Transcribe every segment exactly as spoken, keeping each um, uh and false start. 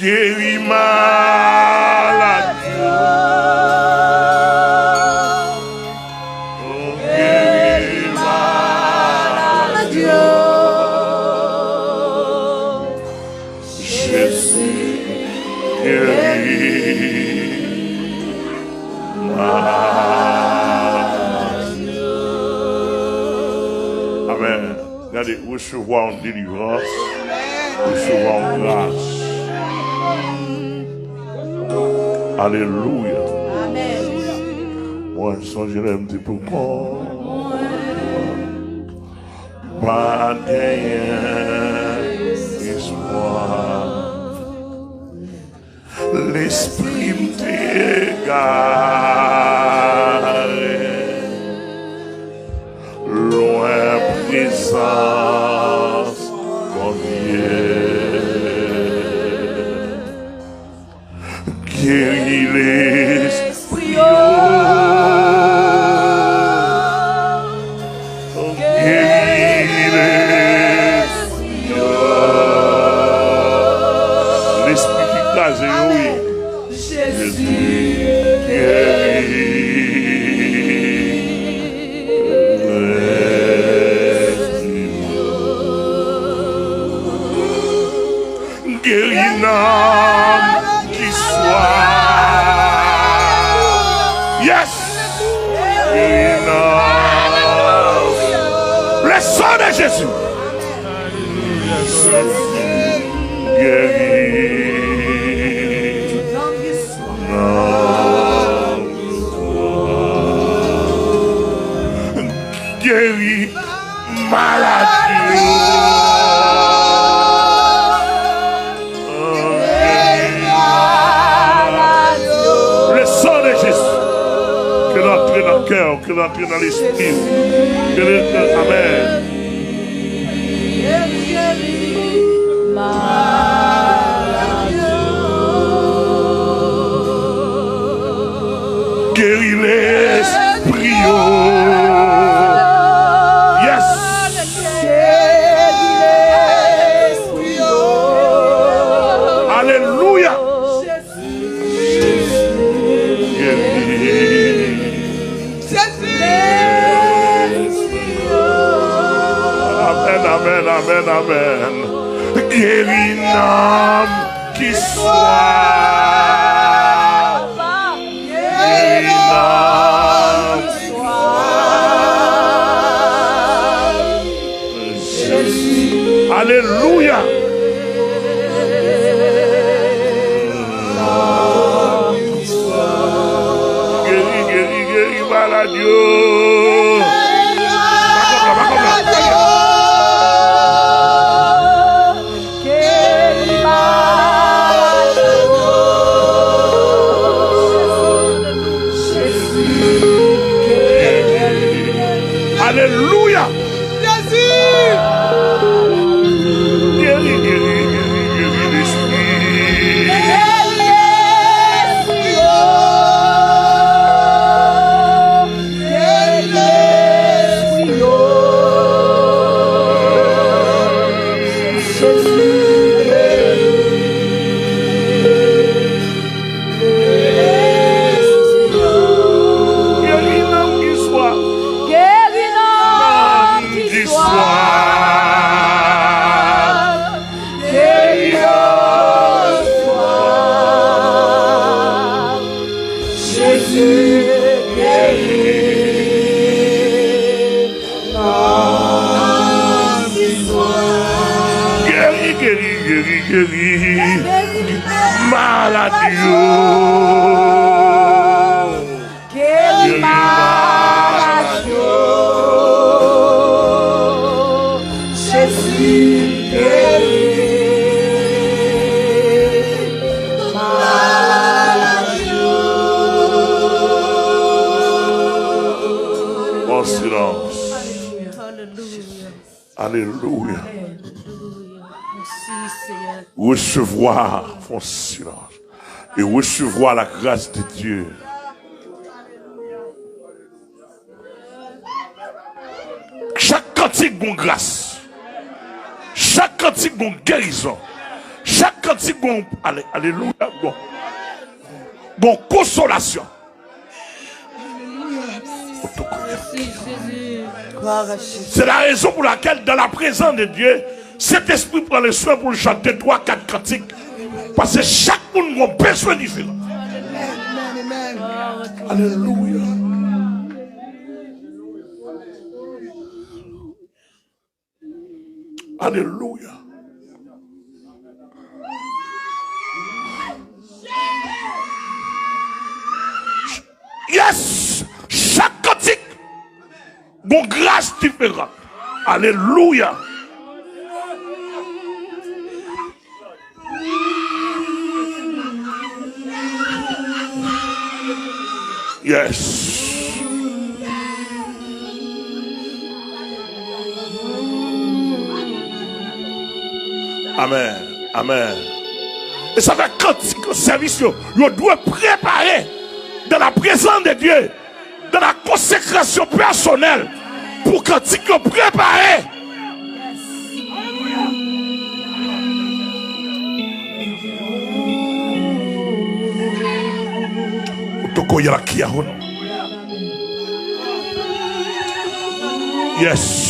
Geri malad yo. Geri malad yo. Jezi, geri malad yo. Amèn. Gade, resevwa yon delivrans, resevwa yon gras. Alelouya. Mwen sonje lè m te poko pa genyen espwa. Lespri m te egare, lwen prezans Bondye. Geri lespri yo. Geri lespri yo. Lespri ki kraze yo, wi. Jezi, geri lespri yo. Geri nanm ki swa. Yes! Geri nanm. Le sang de Jésus. Geri nanm. Geri maladi yo. Le sang de Jésus. Ke l antre nan kè w, ke l antre nan lespri w. Ke l antre, amèn. Geri lespri yo. Yes. Alelouya. Geri. Amèn, amèn, amèn, amèn. Geri nanm ki swa. Geri nanm ki swa. Alelouya. Geri, geri, geri malad yo. Pa konn la, pa konn la. Alelouya. Jezi. Geri, geri, geri, geri lespri. Geri lespri yo. Geri lespri yo. Jezi, geri. Geri nanm ki swa. Geri nanm ki swa. Geri nanm ki swa. Jezi, geri. Geri, geri, geri, geri. Malad yo. Geri malad yo. Jezi, geri malad yo. An silans. Alelouya. Alelouya. Alelouya. Mèsi, Senyè. Resevwa, fè yon silans. E resevwa la gras de Dye. Chak kantik gon gras. Chak kantik gon gerizon. Chak kantik gon, ale, alelouya, gon, gon konsolasyon. C'est la raison pour laquelle, dans la présence de Dieu, Sentespri pran le swen pou l chante twa, kat kantik. Paske chak moun gon bezwen diferan. Alelouya. Alelouya. Yes! Chak kantik gon gras diferan. Alelouya. Yes. Amen. Amen. E sa fè kantik yo, sèvis yo, yo dwe prepare dans la présence de Dieu, dans la consécration personnelle, pou kantik yo prepare. Otoko yalakia hono. Yes.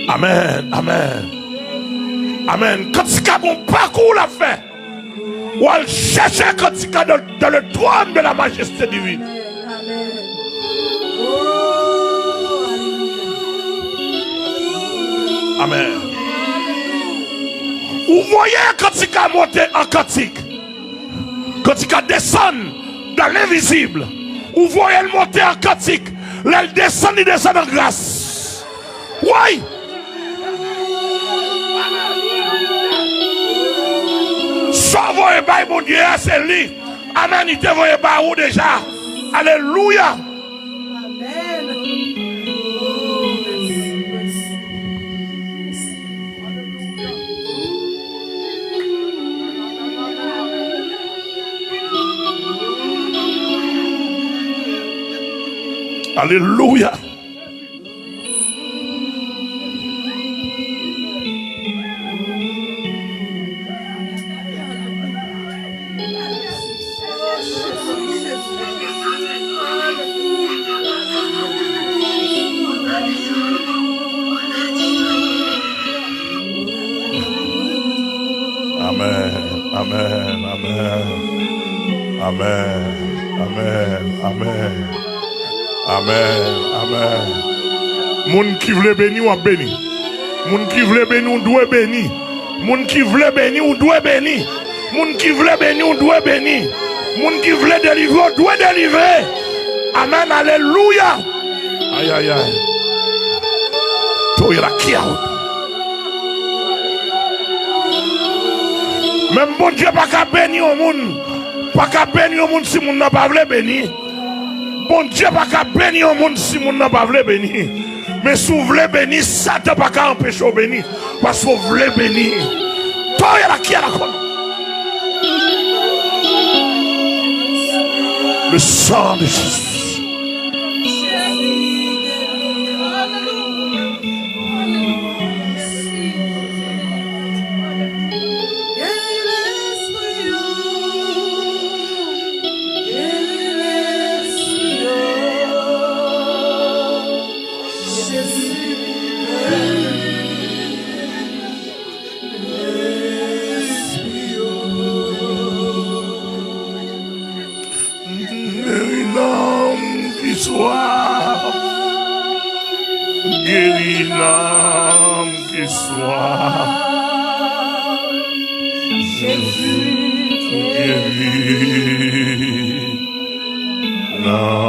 Amen, amen. Amen. Kantika gon pakou l ap fè. Ou al chèche kantika dans, dans le trône de la majesté divine. Amen. Ou voye kantika monte an kantik. Kantika desann dans l'invisible. Ou voye l monte an kantik. Lè l desann, li desann an gras. Woy! Sa w voye bay Bondye a, se li. Amen, li te voye ba ou deja. Alelouya. Alelouya. Amen, amen, amen. Amen, amen, amen. Amen, amen. Moun ki vle beni w ap beni. Moun ki vle beni w dwe beni. Moun ki vle beni w dwe beni. Moun ki vle beni w dwe beni. Moun ki vle delivre w dwe delivre. Amen, alelouya. Ay, ay, ay. Toye la kiyaw. Menm Bondye pa ka beni yon moun, pa ka beni yon moun si moun nan pa vle beni. Bondye pa ka beni yon moun si moun nan pa vle beni. Men si w vle beni, Satan pa ka anpeche w beni, paske w vle beni. Toye la kiyaw la kon. Le sang de Jésus. Geri nanm ki swaf. Geri nanm ki swaf. Jezi, geri nanm.